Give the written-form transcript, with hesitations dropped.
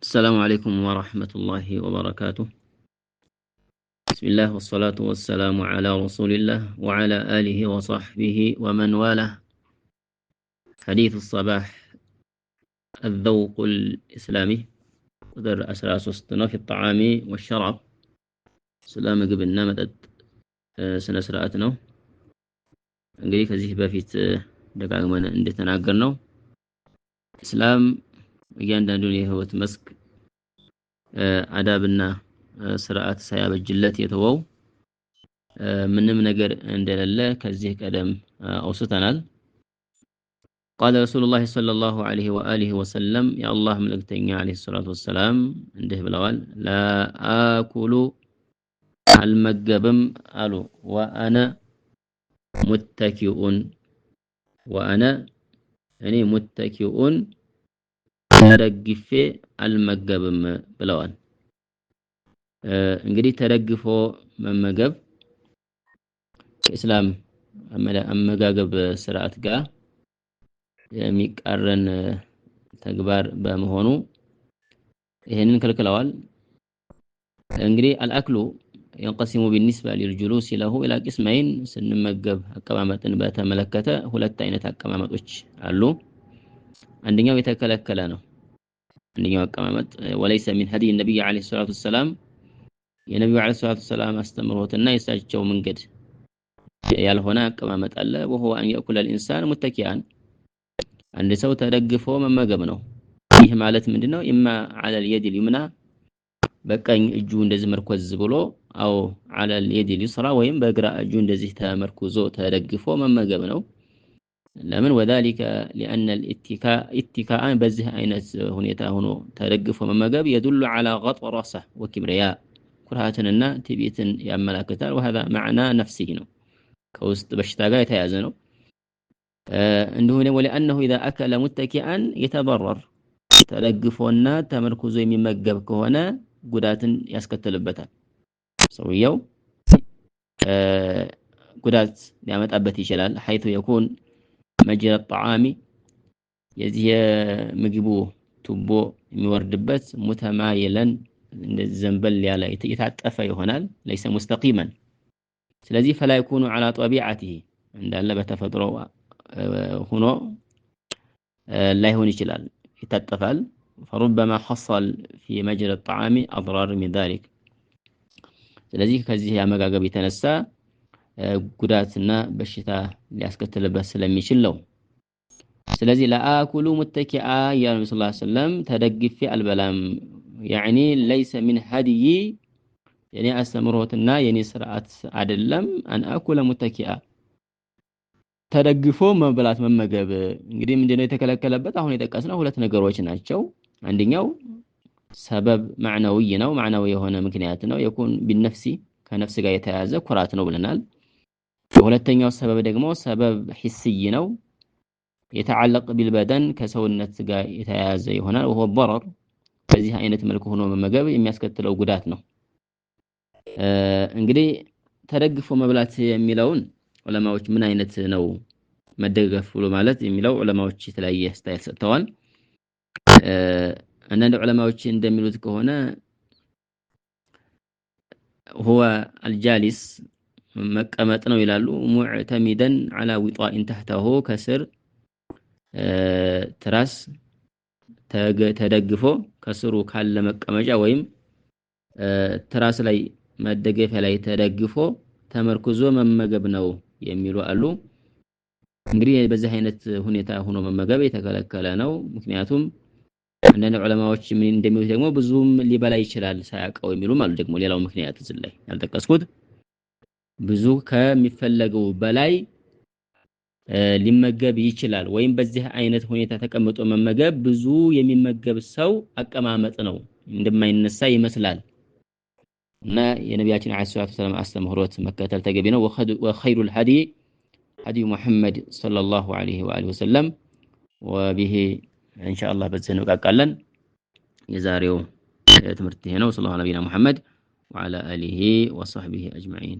السلام عليكم ورحمة الله وبركاته. بسم الله والصلاة والسلام على رسول الله وعلى آله وصحبه ومن والاه. حديث الصباح، الذوق الإسلامي، ቁጥር 13 ነው። في الطعام والشراب፣ ስለ ምግብና መጠጥ ስነ ስርዓት ነው። እንግዲህ ከዚህ በፊት ደጋግመን እንደተናገርነው እስላም እያንዳንዱን የህይወት መስክ አዳብና ስርዓት ሳያበጅለት የተወው ምንም ነገር እንደሌለ ከዚህ ቀደም አውስተናል። قال رسول الله صلى الله عليه وآله وسلم፣ የአላህ መልእክተኛ عليه الصلاة والسلام እንዲህ ብለዋል። لا آكل፣ አልመገብም አሉ። وأنا متكئ፣ وأنا እኔ متكئ ተደግፌ አልመገብም ብለዋል። እንግዲህ ተደግፎ መመገብ ከእስላም አመጋገብ ስርዓት ጋር የሚቃረን ተግባር በመሆኑ ይህንን ከልክለዋል። እንግዲህ الأكل ينقسم بالنسبة للجلوس له إلى قسمين፣ ስንመገብ አቀማመጥን በተመለከተ ሁለት አይነት አቀማመጦች አሉ። አንደኛው የተከለከለ ነው። አንደኛው አቀማመጥ وليس من هدي النبي عليه الصلاة والسلام፣ የነቢዩ عليه الصلاة والسلام አስተምህሮትና የእሳቸው መንገድ ያልሆነ አቀማመጥ አለ። وهو أن يأكل الإنسان متكئا፣ አንድ ሰው ተደግፎ መመገብ ነው። ይህ ማለት ምንድነው? إما على اليد اليمنى፣ በቀኝ እጁ እንደዚህ መርኮዝ ብሎ፣ أو على اليد اليسرى፣ ወይም በግራ እጁ እንደዚህ ተመርኩዞ ተደግፎ መመገብ ነው። ለምን? وذلك لأن الاتكاء በዚህ አይነት ሁኔታ ሆኖ ተደግፎ መመገብ يدل على غطرسة وكبرياء፣ ኩርሃትንና ትዕቢትን ያመላክታል። وهذا معنى نفسي ነው፣ ከውስጥ በሽታ ጋር የተያያዘ ነው። እንዲሁም ደግሞ لأنه إذا أكل متكئا يتضرر፣ ተደግፎና ተመርኩዞ የሚመገብ ከሆነ ጉዳትን ያስከትልበታል። ሰውየው ጉዳት ሊያመጣበት ይችላል። حيث يكون مجرى الطعام፣ የዚህ የምግቡ ቱቦ የሚወርድበት متمايلا፣ እንደዚህ ዘንበል ያለ የታጠፈ ይሆናል። ليس مستقيما። ስለዚህ فلا يكون على طبيعته፣ እንዳለ በተፈጥሮ ሆኖ ላይሆን ይችላል፣ ይታጠፋል። فربما حصل في مجرى الطعام أضرار من ذلك። ስለዚህ ከዚህ አመጋገብ የተነሳ ጉዳትና በሽታ ሊያስከትልበት ስለሚችል ነው። ስለዚህ لا آكل متكئا እያሉ ነቢ ስ ሰለም ተደግፌ አልበላም። يعني ليس من هديي፣ የኔ አስተምህሮትና የኔ ስርዓት አይደለም أن آكل متكئا፣ ተደግፎ መብላት መመገብ። እንግዲህ ምንድነው የተከለከለበት? አሁን የጠቀስነው ሁለት ነገሮች ናቸው። አንደኛው سبب معنوي ነው፣ معنوي የሆነ ምክንያት ነው። يكون بالنفس፣ ከነፍስ ጋር የተያያዘ ኩራት ነው ብለናል። የሁለተኛው ሰበብ ደግሞ سبب حسي ነው። يتعلق بالبدن፣ ከሰውነት ጋር የተያያዘ ይሆናል። وهو ضرر፣ በዚህ አይነት መልኩ ሆኖ መመገብ የሚያስከትለው ጉዳት ነው። እንግዲህ ተደግፎ መብላት የሚለውን ዑለማዎች ምን አይነት ነው መደገፍ ብሎ ማለት የሚለው ዑለማዎች የተለያየ style ሰጥተዋል። አንዳንድ ዑለማዎች እንደሚሉት ከሆነ هو الجالس፣ መቀመጥ ነው ይላሉ። معتمدا على وطاء تحته፣ ከስር ትራስ ተደግፎ ከስሩ ካለ መቀመጫ ወይም ትራስ ላይ መደገፊያ ላይ ተደግፎ ተመርኩዞ መመገብ ነው የሚሉ አሉ። እንግዲህ በዚህ አይነት ሁኔታ ሆኖ መመገብ የተከለከለ ነው። ምክንያቱም አንዳንድ ዑለማዎች ምን እንደሚሉት ደግሞ ብዙም ሊበላ ይችላል ሳያውቀው የሚሉም አሉ። ደግሞ ሌላው ምክንያት እዚህ ላይ ያልጠቀስኩት ብዙ ከሚፈለገው በላይ ሊመገብ ይችላል፣ ወይም በዚህ አይነት ሁኔታ ተቀምጦ መመገብ ብዙ የሚመገብ ሰው አቀማመጥ ነው፣ እንደማይነሳ ይመስላል። እና የነቢያችን عليه الصلاة والسلام አስተምህሮት መከተል ተገቢ ነው። وخير الهدي هدي محمد صلى الله عليه وآله وسلم። وبه ኢንሻአላህ በዚህ እንብቃቃለን። የዛሬው ትምህርት ይሄ ነው። صلى الله على نبينا محمد وعلى آله وصحبه أجمعين።